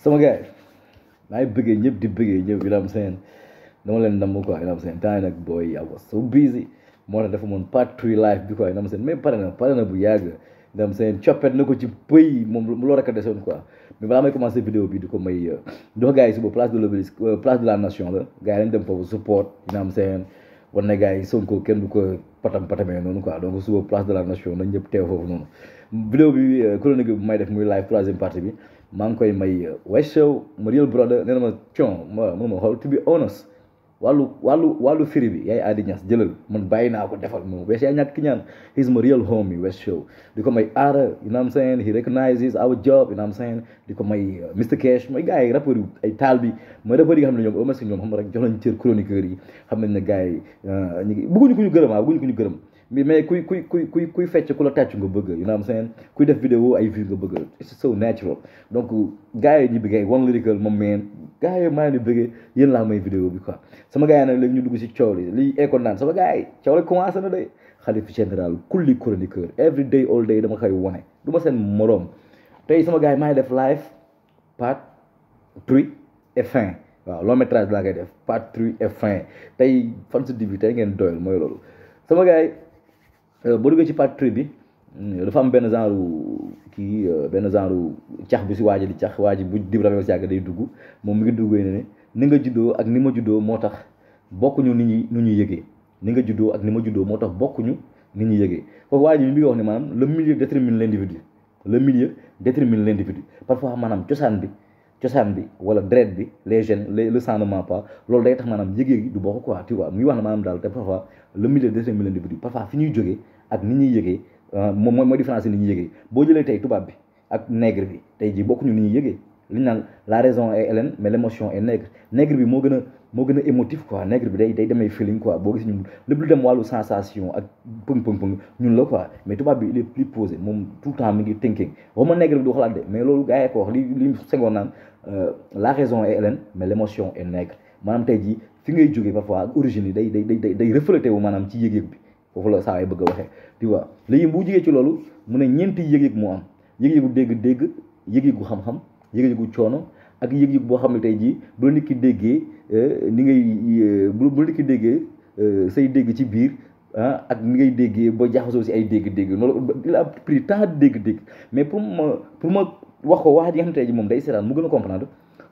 sama gars maa ngi bëggee ñëpp di bëggee ñëpp you know what I'm saying dama leen namm quoi you know what I'm saying temps nag boy I was so busy moo tax dafa moon part 3 live bi quoi you know what I'm saying mais pare na bu yàgg you know what I'm saying coppet na ko ci pëy moom loo rek a desoon quoi mais balaa may commencé vidéo bi di ko may dox gars yi suba place de l'Obélisque place de la nation la gars yi lañ dem foofu support you know what I'm saying war na gars yi Sonko kenn du ko patamee noonu quoi donc suba place de la nation nañ ñëpp teew foofu noonu vidéo bi chronique bi may def muy live troisième partie bi maa ngi koy may West Show ma real brother nee na ma con ma xool to be honest wàllu firi bi yaay Adi Niass jëlal man bàyyi naa ko defal moom West yaay ñàkk ki ñaan he's my real homie West Show di ko may aara you know what I'm saying he recognizes our job you know what I'm saying di ko may Mr Cash may gars yi rappeurs yi ay taal bi mooy rappeurs yi nga xam ne ñoom au moins ñoom xam rek jox nañ cër chroniqueurs yi xam nañ ne gars yi ñu ngi bëgguñu ko ñu gërëm bëgguñu ko ñu gërëm mais kuy fecc ku la tàccu nga bëgg you know what I'm saying kuy def vidéo ay vues nga bëgg it's so natural donc gars yi ñu bëggee One Lyrical moom man gars yi maa ngi bëggee yéen laa may vidéo bi quoi sama gars yi nag léegi ñu dugg si coow li lii ekoon naan sama gars yi coow li commencé na de xalif général kulli chroniqueur every day all day dama koy wone du ma seen moroom tey sama gars yi maa ngi def live part 3 et fin waaw long métrage laa koy def part 3 et fin tey fan si dibi tey ngeen doyal mooy loolu sama gars yi boo duggee ci part 3 bi dafa am benn genre cax bi si waaji di cax waaji bu dib rafet si yàgg day dugg moom mi ngi duggee ne ni nga juddoo ak ni ma juddoo moo tax bokkuñu ni ñuy yëgee ni nga juddoo ak ni ma juddoo moo tax bokkuñu ni ñuy yëgee foofu waaji mi ngi wax ne maanaam le milieu détermine l'individu parfois maanaam cosaan bi wala deret bi les gènes le sang ne ment pas loolu day tax maanaam yëgee du bokk quoi tu vois muy wax na maanaam daal te parfois le milieu détermine l'individu parfois fi ñuy jógee ak ni ñuy yëgee moom mooy différence ni ñuy yëgee boo jëlee tey tubaab bi ak nègre bi tey jii bokkuñu ni ñuy yëgee li ñu naan la raison est hélène mais l'émotion est nègre bi moo gën a émotif quoi nègre bi day demee feeling quoi boo gis ñun lépp lu dem wàllu sensation ak pëng ñun la quoi mais tubaab bi il est plus posé moom tout le temps mi ngi thinking waxuma nègre bi du xalaat de mais loolu gars yi ko wax li Senghor naan la raison est hélène mais l'émotion est nègre maanaam tey jii fi ngay jógee parfois ak origine yi day reflété wu maanaam ci yëg-yëg bi foofu la saa yi bëgg a waxee tu vois léegi bu jigee ci loolu mu ne ñeenti yëg-yëg moo am yëg-yëgu dégg-dégg yëg-yëgu xam-xam yëg-yëgu coono ak yëg-yëg boo xam ne tey jii bu la nit ki déggee ni ngay bu la nit ki déggee say dégg ci biir ak ni ngay déggee ba jaxasoo si ay dégg-dégg loolu il a pris temps de dégg-dégg mais pour ma wax ko wax ji nga xam ne tey jii moom day seetaan mu gën a comprendre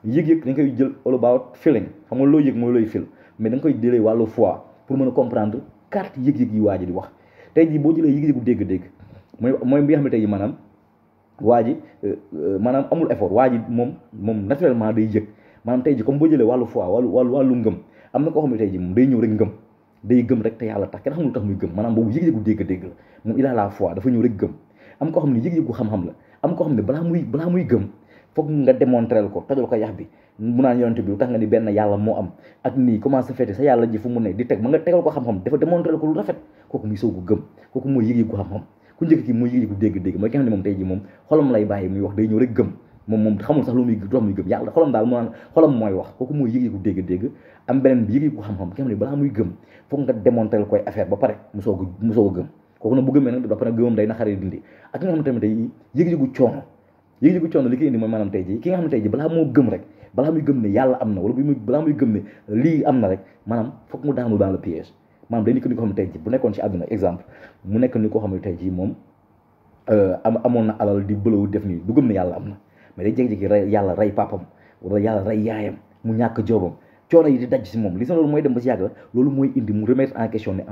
yëg-yëg da nga koy jël all about feeling xam nga loo yëg mooy looy feel mais da nga koy jëlee wàllu foi pour mën a comprendre carte yëg-yëg yi waa ji di wax tey jii boo jëlee yëg-yëgu dégg-dégg mooy bi nga xam ne tey jii maanaam waa ji maanaam amul effort waa ji moom naturellement day yëg maanaam tey ji comme boo jëlee wàllu foi wàllu ngëm am na koo xam ne tey ji moom day ñëw rek ngëm day gëm rek te yàlla tax kenn xamul lu tax muy gëm maanaam boobu yëg-yëgu dégg-dégg la moom il a la foi dafa ñëw rek gëm am koo xam ne yëg-yëgu xam-xam la am koo xam ne balaa muy gëm foog nga démontrer ko tojal ko yax bi mu naan yonent bi lu tax nga ni benn yàlla moo am ak nii comment ça fait sa yàlla ji fu mu ne di teg ma nga tegal ko xam-xam dafa démontrer ko lu rafet kooku muy soog a gëm kooku mooy yëg-yëgu xam-xam ku njëkk ki mooy yëg-yëgu dégg-dégg mooy ki nga xam ne moom tey ji moom xolam lay bàyyi muy wax day ñëw rek gëm moom xamul sax lu muy gëm yàlla xolam daal mu naan xolam mooy wax kooku mooy yëg-yëgu dégg-dégg am beneen bi yëg-yëgu xam-xam ki nga xam ne balaa muy gëm foog nga démontrer koy affaire ba pare mu soog a gëm kooku nag bu gëmee nag ba pare gëmam day naxaree dindi ak ki nga xam ne tamit tey yëg-yëgu coono li koy indi mooy maanaam tey ji ki nga xam ne tey ji balaa moo gëm rek balaa muy gëm ne yàlla am na wala balaa muy gëm ne lii am na rek maanaam foog mu daanu dans le piège maanaam day nekk ni ko xam ne tey ji bu nekkoon ci àdduna exemple mu nekk ni ko xam ne tey ji moom amoon na alal di bëlawu def nii du gëm ne yàlla am na mais day jékki-jékki yàlla rey papam wala yàlla rey yaayam mu ñàkk joobam coono yi di daj si moom li sa loolu mooy dem ba si yàgg la loolu mooy indi mu remettre en question ne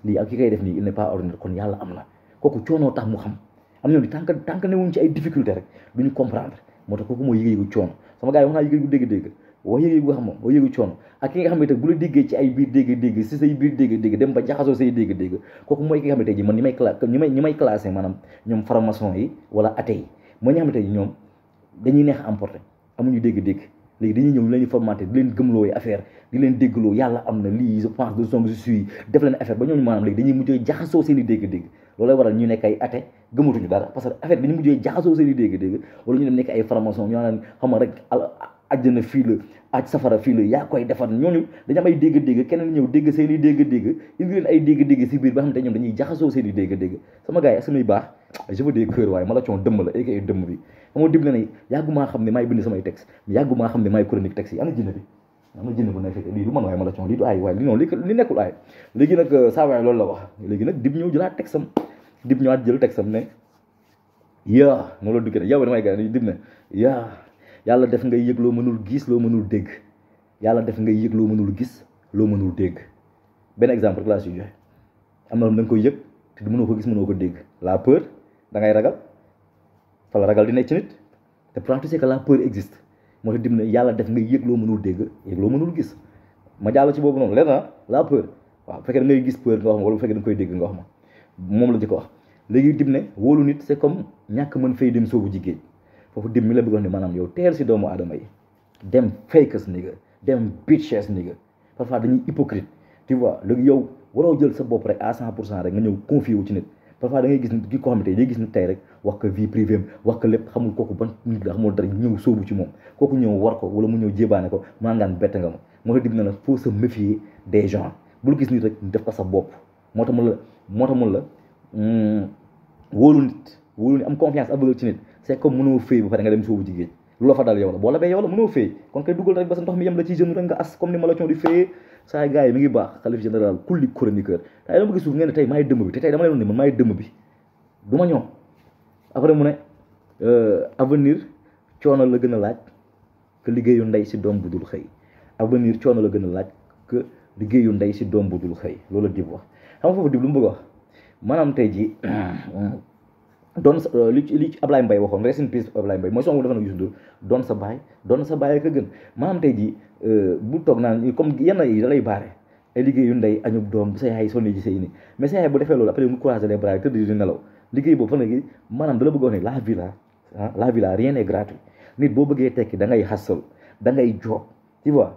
lii ak ki koy def nii il n'est pas ordinaire kon yàlla am na kooku coonoo tax mu xam am ñoom di tant que newuñ ci ay difficulté rek duñu comprendre moo tax kooku mooy yëg-yëgu coono sama gars yi wax naa yëg-yëgu dégg-dégg wax yëg-yëgu xam wax yëgu coono ak ki nga xam ne tey bu la déggee ci ay biir dégg-dégg si say biir dégg-dégg dem ba jaxasoo say dégg-dégg kooku mooy ki nga xam ne tey ji man ñi may classé maanaam ñoom franc-maçon yi wala athée yi mooy ñi nga xam ne tey ji ñoom dañuy neex a emporté amuñu dégg-dégg léegi dañuy ñëw leen di formaté di leen gëmloo affaire di leen déggloo yàlla am na lii je pense de son je suis def leen affaire ba ñooñu maanaam léegi dañuy mujjee jaxasoo seen i dégg-dégg loolu waral ñu nekk ay athée gëmatuñu dara parce que affaire dañu mujjee jaxasoo seen i dégg-dégg wala ñu dem nekk ay franc-maçon ñoo naan xam nga rek àjjana fii la safara fii la yaa koy defar ñooñu dañu am ay dégg-dégg keneen ñëw dégg seen i dégg-dégg indi leen ay dégg-dégg si biir ba xam te ñoom dañuy jaxasoo seen i dégg-dégg sama gars yi ak samay baax je veux des cœurs waaye ma la coon dëmm la ay dëmm bi xam nga dib na ne yàggumaa xam ne maay bind samay texte yàggumaa xam ne maay chronique texte yi ana jinne bi am na jinne bu nekk lii du man waaye ma la lii du aay waaye li noonu li nekkul aay léegi nag saa waay loolu la wax léegi nag dib ñëw jëlaat texte am dib ñëwaat jël texte am ne yaa noonu la duggee ne yow damay gën dib ne yaa yàlla def ngay yëg loo mënul gis loo mënul dégg yàlla def ngay yëg loo mënul gis loo mënul dégg benn exemple rek laa si joxe am na da nga koy yëg te du mënoo ko gis mënoo ko dégg la peur da ngay ragal fa la ragal di nekk ci nit te pourtant tu sais que la peur existe moo tax dim ne yàlla def ngay yëg loo mënul dégg yëg loo mënul gis ma jàll ci boobu noonu leer na la peur waaw bu fekkee da ngay gis peur nga wax ma wala bu fekkee da nga koy dégg nga wax ma moom la jëkk wax léegi dim ne wóolu nit c'est comme ñàkk mën fay dem soobu ji géej foofu dim mi la bëgg wax ne maanaam yow teel si doomu aadama yi dem fakers nigga dem bitches nigga parfois dañuy hypocrite tu vois léegi yow waroo jël sa bopp rek à 100% rek nga ñëw confier wu ci nit parfois da ngay gis nit ki ko xamante day gis nit tey rek wax ko vie privée am wax ko lépp xamul kooku ban nit la xamul dara ñëw sóobu ci moom kooku ñëw war ko wala mu ñëw jébaane ko maa ngaan bett nga ma moo tax dim na la faut se méfier des gens bul gis nit rek def ko sa bopp moo tax mun la wóolu nit am confiance aveugle ci nit c'est comme mënoo féey ba pare nga dem sóobu ci géej lu la fa dal yow la boo la bee yow la mënoo féey kon kay dugal rek ba sa ndox mi yem la ci jeune rek nga as comme ni ma la di féeyee saa gars yi mi ngi baax xalif général kulli chroniqueur tey dama gis suuf ngeen ne tey maay dëmm bi te tey dama lay wax ne man maay dëmm bi du ma ñëw après mu ne avenir coono la gën a laaj que liggéeyu ndey si doom bu dul xëy avenir coono la gën a laaj que liggéeyu ndey si doom bu dul xëy loolu la dib wax xam nga foofu dib lu mu bëgg wax maanaam tey ji doon li ci Ablaye Mbaye waxoon rest in peace Ablaye Mbaye mooy song dafa na Youssou Ndour doon sa baay ka gën maanaam tey ji bu toog naan comme yenn yi da lay baare ay liggéeyu ndey añub doom sa yaay sonni ji say ni mais sa yaay bu defee loolu après mu croiser les bras tëdd di nelaw liggéey boobu fan gi maanaam da la bëgg wax ne la vie là rien n'est gratuit nit boo bëggee tekki da ngay hustle da ngay job tu vois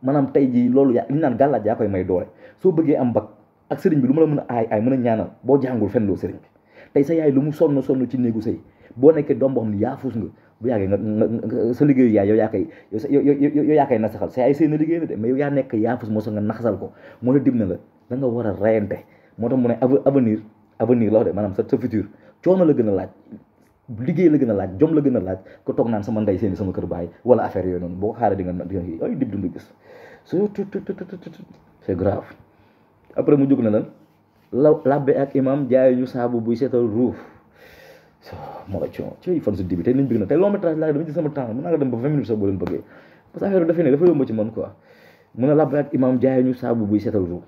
maanaam tey ji loolu yaa li naan gàllaaj yaa koy may doole soo bëggee am bac ak sëriñ bi lu ma la mën a aay mën a ñaanal boo jàngul fen loo sëriñ bi tey sa yaay lu mu sonn ci néegu sëy boo nekkee doom boo xam ne yaa fuus nga bu yàggee nga sa liggéeyu yaay yow yaa koy nasaxal sa yaay sëy na liggéey na de mais yow yaa nekk yaa fuus moo sax nga naxasal ko moo la dim na la da nga war a reyante moo tax mu ne avenir la wax de maanaam sa futur coono la gën a laaj liggéey la gën a laaj jom la gën a laaj ko toog naan sama ndey seeni sama kër baay wala affaire yooyu noonu boo ko xaaree di nga ay dib dund gis c'est grave après mu jóg na lan labbe ak imam jaay ñu saabu buy seetal ruuf moo la coono ci fan su dibi tey nañ bëgg na tey long métrage laa dama ci sama temps mën naa nga dem ba 20 minutes sax boo leen bëggee parce que affaire bi dafay ne dafa yomb ci man quoi mun a labbe ak imam jaay ñu saabu buy seetal ruuf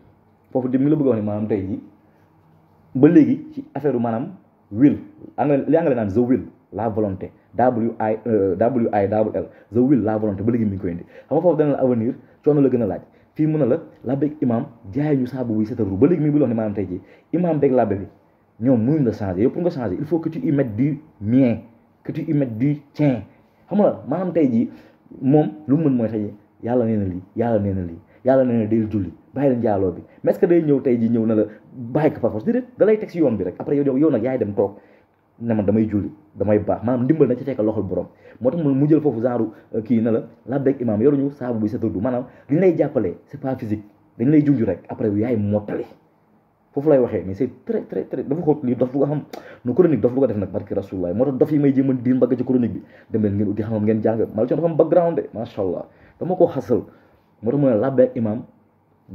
foofu di mi la bëgg wax ne maanaam tey ji ba léegi ci affaire maanaam will li anglais naan the will la volonté WILL the will la volonté ba léegi mi ngi koy indi xam nga foofu dana la avenir coono la gën a laaj fii mun a la labbe ak imam jaay ñu saabu buy seetal ruuf ba léegi mi ngi wax ne maanaam tey ji imam beeg labbe bi ñoom mënuñ la changer yow pour nga changer il faut que tu y mettes du mien que tu y mettes du tien xam nga maanaam tey jii moom lu mu mën mooy tey yàlla nee na lii yàlla nee na day julli bàyyi la njaaloo bi mais est-ce que day ñëw tey jii ñëw na la bàyyi ko par force déedéet da lay teg si yoon bi rek après yow nag yaay dem toog ne man damay julli damay baax maanaam ndimbal na ci fekk loxol borom moo tax mu jël foofu genre kii na la labbeeg imaam yoruñu saabu buy setal du maanaam li ñu lay jàppalee c'est pas physique dañ lay junj rek après yaay mottali foofu lay waxee mais c'est très très très dafa xóot lii dof du ko xam no chronique dof du ko def nag barki rasulullah moo tax dof yi may jéem a diir mbagg ci chronique bi dem leen ngeen uti xam ngeen jàng ma la ci dafa am background de macha allah dama koo xasal moo tax mu ne labbeeg imaam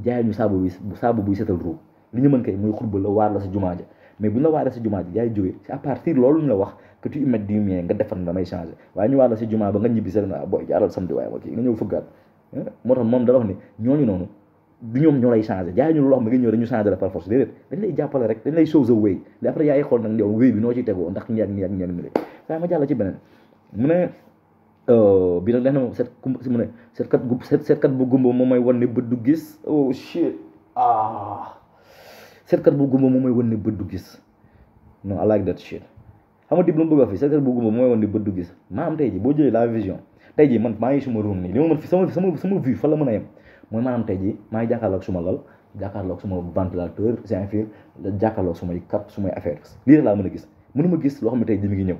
jaay ñu saabu buy setal ruub li ñu mën kay muy xutba la waar la sa jumaa ja mais bu ñu la waaree sa jumaa ji yaay jógee c'est à partir loolu ñu la wax que tu y mettes du mien nga defar damay changer waaye ñu waar la si jumaa ba nga ñibbi sa na booy jaaral samedi waaye ma kii nga ñëw fëggaat moo tax moom dala wax ni ñooñu noonu du ñoom ñoo lay changer jaay ñu loo xam ne nga ñëw dañu changer la par force déedéet dañ lay jàppale rek dañ lay show the way li après yaay xool nag yow wéy bi noo ciy tegoo ndax ñi ak ñi mi waaye ma jàll ci beneen mu ne bi nag lex na moom mu ne seetkat bu gumba moom mooy wan ne bët du gis oh shit seetkat bu gumba moom mooy wan ne bët du gis non I like that shit xam nga dib lu mu bëgg a fi seetkat bu gumba moom mooy wan ne bët du gis maanaam tey ji boo jëlee la vision tey ji man maa ngi suma room nii li ma mën fi sama vue fan la mën a yem mooy maanaam tey ji maa ngi jàkkaarloog suma lal jàkkaarloog suma ventilateur c'est fil jàkkaarloog sumay cap sumay affaires lii rek laa mën a gis mënuma gis loo xam ne tey ji mi ngi ñëw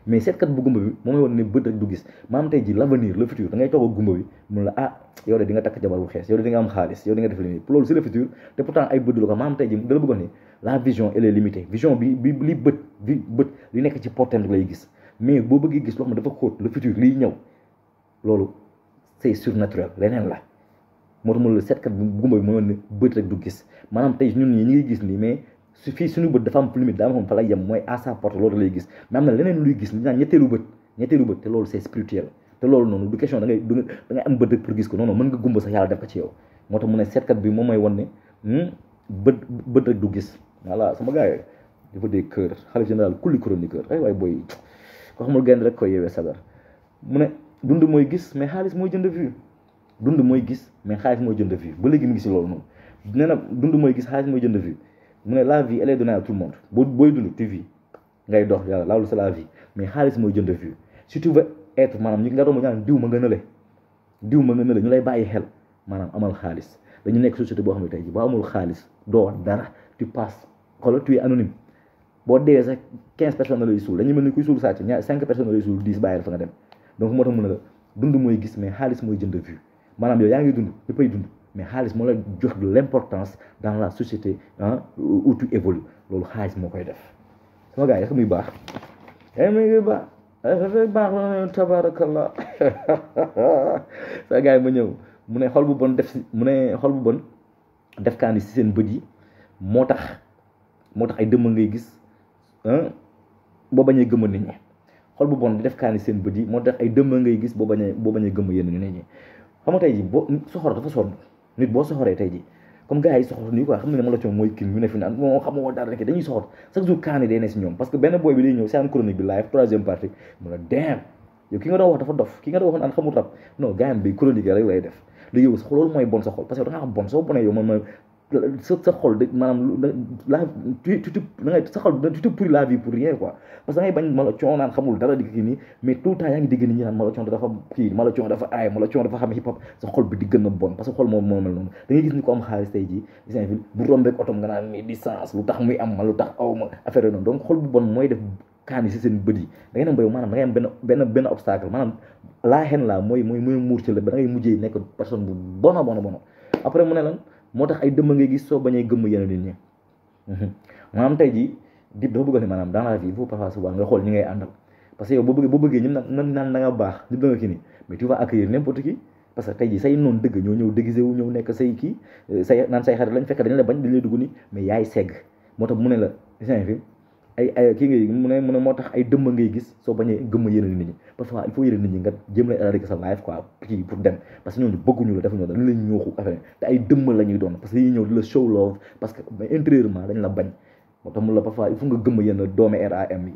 mais seetkat bu gumba bi moom mooy wan ne bët rek du gis maanaam tey ji l'avenir le futur da ngay toog ak gumba bi mun la yow de di nga takk jabar bu xees yow de di nga am xaalis yow di nga def li loolu c'est le futur te pourtant ay bët du la ko maanaam tey ji dala bëggoon ni la vision elle est limitée vision bi li bët li nekk ci portem rek lay gis mais boo bëggee gis loo xam ne dafa xóot le futur liy ñëw loolu c'est surnaturel leneen la moo tax ma la seetkat bi gumba bi mooy ne bët rek du gis maanaam tey ñun ñi ñu ngi gis nii mais su fii suñu bët dafa am limite daa ma xam fa lay yem mooy à sa porte loolu lay gis mais am na leneen luy gis li naan ñetteelu bët te loolu c'est spirituel te loolu noonu du question da ngay am bët rek pour gis ko non non mën nga gumba sax yàlla def ko ci yow moo tax mu ne seetkat bi moom mooy wan ne bët rek du gis voilà sama gars yi dafa dee kër xalif général kulli chroniqueur ay waay booy ko xamul genn rek koy yeewee sagar mu ne dund mooy gis mais xaalis mooy jënd vue dund mooy gis mais xaalis mooy jënd vue ba léegi mu ngi si loolu noonu nee na dund mooy gis xaalis mooy jënd vue mu ne la vie elle est donnée à tout le monde booy dund tu vis ngay dox yàlla loolu c'est la vie mais xaalis mooy jënd vue si tu veux être maanaam ñi nga romb ñaan diw ma nga nële ñu lay bàyyi xel maanaam amal xaalis dañu nekk société boo xam ne tey ji boo amul xaalis doo dara tu passes xoolal tu es anonyme boo deewee sax 15 personnes la lay suul dañuy mel ni kuy suul sàcc 5 personnes la lay suul 10 bàyyi la fa nga dem donc moo tax mu ne la dund mooy gis mais xaalis mooy jënd vue maanaam yow yaa ngi dund ñëppay dund mais xaalis moo la jox de l'importance dans la société où tu évolues loolu xaalis moo koy def sama gars yi muy baax muy baax dafay baax la tabarakallah sa gars yi ma ñëw mu ne xol bu bon def kaani si seen bët yi moo tax ay dëmm ngay gis boo bañee gëmm nit ñi xol bu bon di def kaani seen bët yi moo tax ay dëmm ngay gis boo bañee gëmm yenn nit ñi xam nga tey ji boo soxor dafa sonn nit boo soxoree tey ji comme gars yi soxor nii quoi xam ne ma la coon mooy king ñu ne fi naan moo xamoo dara rek dañuy soxor chaque jour kaani day ne si ñoom parce que benn boy bi day ñëw seen chronique bi live 3e partie mu ne damn yow ki nga doon wax dafa dof ki nga doon wax naan xamul rab non gars bi chronique rek lay def léegi yow sax loolu mooy bon sa xol parce que da nga xam bon soo bonee yow man sa xol de maanaam la tu sa xol tu te pourris la vie pour rien quoi parce que da ngay bañ Malo Thione naan xamul dara di kii nii mais tout le temps yaa ngi dégg nit ñi naan Malo Thione dafa kii Malo Thione dafa aay Malo Thione dafa xam hip hop sa xol bi di gën a bon parce que xol moom moo mel noonu da ngay gis ni ko am xaalis tey jii Saint-Ville bu rombeek otom nga naan mais distance lu tax muy am ma lu tax aw ma affaire noonu donc xol bu bon mooy def kaani si seen bët yi da ngay dem ba yow maanaam da ngay am benn obstacle maanaam laa xen la mooy muur ci la ba da ngay mujjee nekk personne bu bono après mu ne lan moo tax ay dëmm ngay gis soo bañee gëmm yenn nit ñi maanaam tey jii Dip dafa bëgg ne maanaam dans la vie il faut parfois souvent nga xool ñi ngay àndal parce que yow boo bëggee ñëpp naan da nga baax ñëpp da nga kii nii mais tu vas accueillir n'importe qui parce que tey jii say noonu dëgg ñoo ñëw déguisé wu ñëw nekk say kii say naan say xarit lañ fekk dañ la bañ dañ lay dugg nii mais yaay segg moo tax mu ne la fi ay kii ngay mu ne moo tax ay dëmm ngay gis soo bañee gëmm yeneen nit ñi parfois il faut yeneen nit ñi nga jéem la éradiquer sa life quoi kii pour dem parce que ñooñu bëgguñu la defuñu dañ leen ñooxu affaire te ay dëmm la ñuy doon parce que dañuy ñëw di la show love parce que intérieurement dañ la bañ moo tax mu la parfois il faut nga gëmm yenn doomi RAM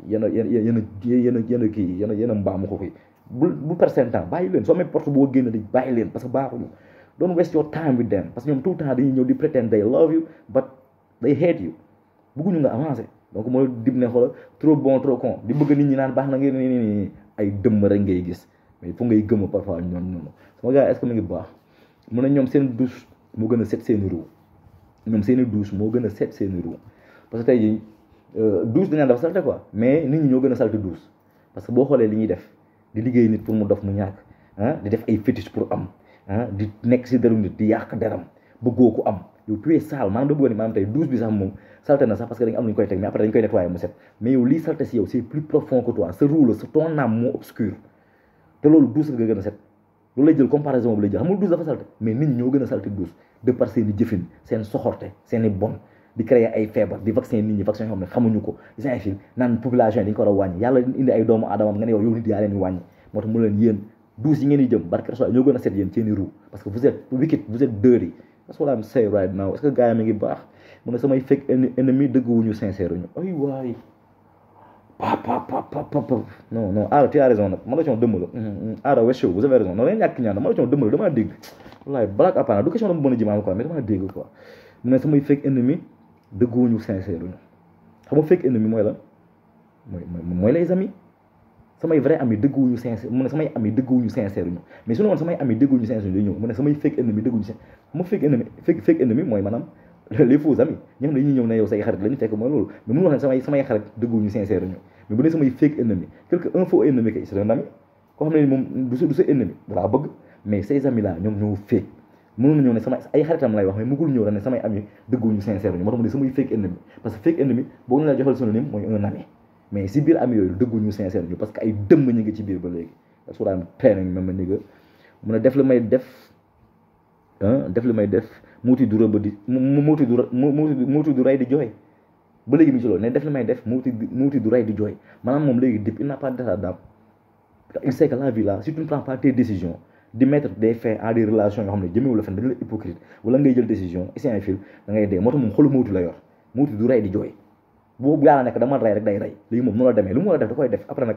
yi yenn mbaamu ko koy bu perdre seen temps bàyyi leen soo amee porte boo génn di bàyyi leen parce que baaxuñu don't waste your time with them parce que ñoom tout le temps dañuy ñëw di pretend they love you but they hate you bëgguñu nga avancer donc mooy Dip ne xoolal trop bon trop con di bëgg nit ñi naan baax na ngeen ni ay dëmm rek ngay gis mais fu ngay gëmm parfois ñoom sama gars est-ce que mu ngi baax mu ne ñoom seen douche moo gën a set seen ruu ñoom seen douche moo gën a set seen ruu parce que tey jii douche dañu dafa salte quoi mais nit ñi ñoo gën a salte douche parce que boo xoolee li ñuy def di liggéey nit pour mu dof mu ñàkk di def ay fétiche pour am di nekk si deru nit di yàq deram bëggoo ko am yow tu es sale maanaam da bëggoon ni maanaam tey douche bi sax moom salte na sax parce que dañu am lu ñu koy teg mais après dañu koy nettoyer mu set mais yow lii salte si yow c'est plus profond que toi sa roue la sa ton âme moo obscur te loolu douche nga gën a set loolu lay jël comparaison bi lay jël xam nga douche dafa salte mais nit ñi ñoo gën a salte douche de par seen i jëfin seen soxorte seen i bon di créer ay feebar di vaccin nit ñi vaccin yoo xam ne xamuñu ko Saint-Ville naan population yi dañu ko war a wàññi yàlla indi ay doomu aadamam nga ne yow nit yaa leen di wàññi moo tax mu leen yéen douche yi ngeen di jëm barke Rasul ñoo gën a set yéen seen i roue parce que vous êtes wicked vous êtes dirty that's what I'm saying right now est-ce que gars yi mi ngi baax mu ne samay fake ennemi dëgguwuñu sincère ñu ay waay non Aara tu as raison nag ma la coon dëmm la Aara West Show vous avez raison non leen ñàkk ñaan ma la coon dëmm la damaa dégg wallaay blague à part du question dama mën a jimaam quoi mais damaa dégg quoi mu ne samay fake ennemi dëgguwuñu sincère ñu xam nga fake ennemi mooy lan mooy les amis samay vrai ami dëgguwuñu sincère mu ne samay ami dëgguwuñu sincère ñu mais su ne woon samay ami dëgguwuñu sincère ñu day ñëw mu ne samay fake ennemi dëgguwuñu sincère xam nga fake ennemi mooy maanaam les faux amis ñi xam ne dañuy ñëw ne yow say xarit lañu fekk mooy loolu mais mënu wax ne samay xarit dëgguwuñu sincère ñu mais bu ne samay fake ennemi un faux ennemi kay c'est un ami koo xam ne moom du sa ennemi dalaa bëgg mais ces amis là ñoom ñoo fake mënoon na ñëw ne sama ay xaritam lay wax mais mugul ñëw samay ami dëgguwuñu sincère ñu moo tax mu ne samay fake ennemi parce que fake ennemi boo ñu la joxal synonyme mooy un ami mais si biir ami yooyu dëgguñu sincère ñu parce que ay dëmm ñu ngi ci biir ba léegi that's what I'm telling ma nigga mun a def li may def def li may def muuti du rëbb di muuti du rey di jooy ba léegi mi ci loolu ne def li may def muuti du rey di jooy maanaam moom léegi dip il n'a pas d'état d'âme il sait que la vie là si tu ne prends pas tes décisions di mettre des faits à des relations yoo xam ne jëmewu la fen dañu la hypocrite wala ngay jël décision isien fil da ngay dee moo tax moom xolu muuti la yor muuti du rey di jooy boobu yàlla nekk dama rey rek day rey léegi moom noonu la demee lu mu war a def da koy def après nag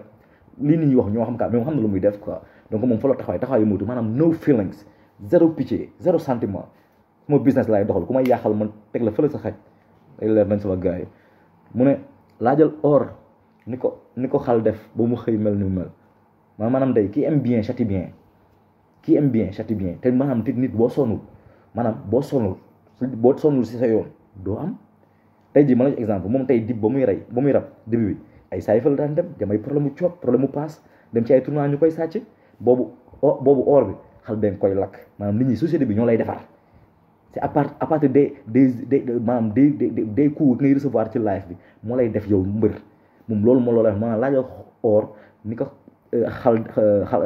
lii nit ñi wax ñoo xam ka mais moom xam na lu muy def quoi donc moom fa la taxawaayu muuti maanaam no feelings zéro pitié zéro sentiment sama business laay doxal ku may yàqal man teg la fële sa xaj day leer nañ sama gars yi mu ne laajal or ni ko xal def ba mu xëy mel ni mu mel maanaam day qui aime bien châtie bien qui aime bien châtie bien te maanaam nit boo sonnul si sa yoon doo am tey jii ma la exemple moom tey dib ba muy rab début bi ay saayfal daan dem ay problème mu coob problème mu paas dem ci ay tournoi ñu koy sàcc boobu or bi xal benn koy lakk maanaam nit ñi société bi ñoo lay defar c'est à partir des maanaam des coups ngay recevoir ci live bi moo lay def yow mbër moom loolu moo loo def maanaam laajal or ni ko xal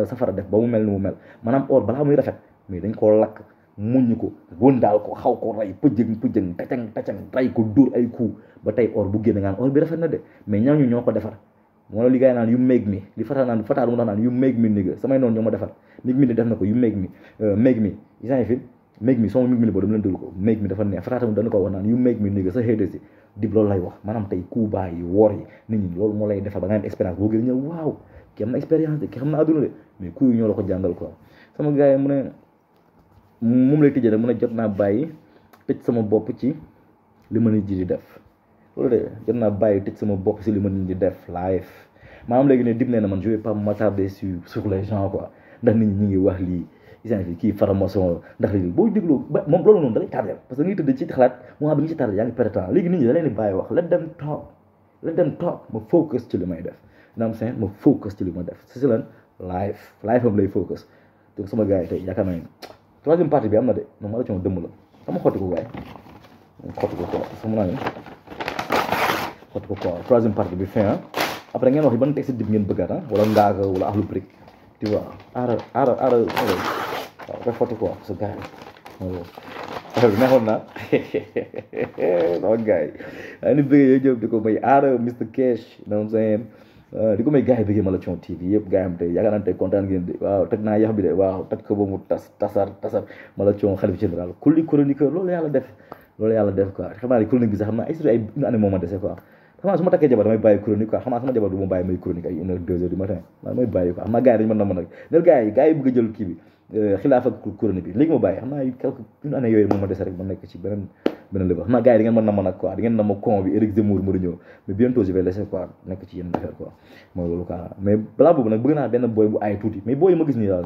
safara def ba mu mel ni mu mel maanaam or balaa muy rafet mais dañ koo lakk muñ ko wëndaal ko xaw ko rey pëjëng tacang rey ko dóor ay coup ba tey or bu génn ngaan or bi rafet na de mais ñooñu ñoo ko defar moo la li gars yi naan you make me li fataar mu tax naan you make me nigga samay noonu ñoo ma defar make me ni def na ko you make me isant fi make me sama make me ni boo dama leen déglu ko make me dafa neex fataar mu dana ko wax naan you make me nigga sa xëy si dib loolu lay wax maanaam tey coup baa yi woor yi nit ñi loolu moo lay defar ba nga am expérience boo gën ñëw waaw ki am na expérience de ki xam na àdduna de mais coup yi ñoo la ko jàngal quoi sama gars yi mu ne moom lay tëjee rek mu ne jot naa bàyyi tëj sama bopp ci li ma nit ji di def loolu de jot naa bàyyi tëj sama bopp ci li ma nit ji di def live maanaam léegi ne dib nee na man je vais pas m'attarder sur les gens quoi ndax nit ñi ñu ngi wax lii isant fi kii faramason ndax lii boo déglu ba moom loolu noonu da lay tardé parce que ngi tëdd ci xalaat moment bi nga ci tardé yaa ngi perte temps léegi nit ñi da leen di bàyyi wax let them talk ma focus ci li may def naam seen ma focus ci li ma def si lan live am lay focus donc sama gars yi tey yaakaar naa ne troisième partie bi am na de non ma la coono dëmm la dama xotti ko gaay xotti ko quoi parce que mun naa ne xotti ko quoi troisième partie bi fin après ngeen wax yi ban texte dib ngeen bëggaat wala ngaaga wala ahlu brique tu vois aara waaw koy xotti quoi parce que gars yi affaire bi neexoon naa sama gars yi ni bëggee yooyu jëm di ko may aara Mr Cash noonu seen di ko may gars yi bëggee Malathion TV yëpp gars yi am tey yaakaar naa tey kontaan ngeen de waaw teg naa yax bi de waaw teg ko ba mu tasar Malathion xalif général kulli chroniqueur loolu yàlla def quoi xam naa ne chronique bi sax xam naa ay une année moo ma dese quoi xam naa su ma takkee jabar damay bàyyi chronique quoi xam naa sama jabar du ma bàyyi may chronique ay 1 heure 2 heures du matin damay bàyyi quoi xam naa gars yi dañu mën na mën nag nel gars yi bëgg a jël kii bi xilaaf ak chronique bi léegi ma bàyyi xam naa quelque une année yooyu moo ma dese rek ma nekk ci beneen level xam naa gars yi da ngeen mën na mën ak quoi da ngeen na ma con bi Éric Zemmour mu ñëw mais bientôt je vais laisser quoi nekk ci yenn affaire quoi mooy loolu quoi mais balaa boobu nag bëgg naa benn boy bu aay tuuti mais boy yi ma gis nii daal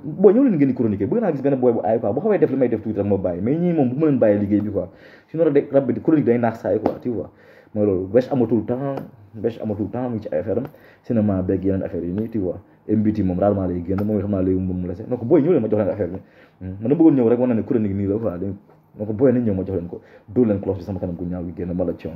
boo ñëw leen ngeen di chroniquer bëgg naa gis benn boy bu aay quoi bu xawee def li may def tuuti rek ma bàyyi mais ñii moom bu ma leen bàyyi liggéey bi quoi sinon rab bi chronique day naax saay quoi tu vois mooy loolu bêche amatul temps mu ngi ci ay affaire am cinéma beeg yeneen affaire yi nii tu vois MBT moom rarement lay génn moom xam naa léegi moom mu lese donc booy ñëw leen ma jox leen affaire bi man dama bëggoon ñëw rek wane ne chronique nii la quoi donc booy nañ ñëw ma jox leen ko dóor leen cloche bi sama kanam gu ñaaw gi génn Malathion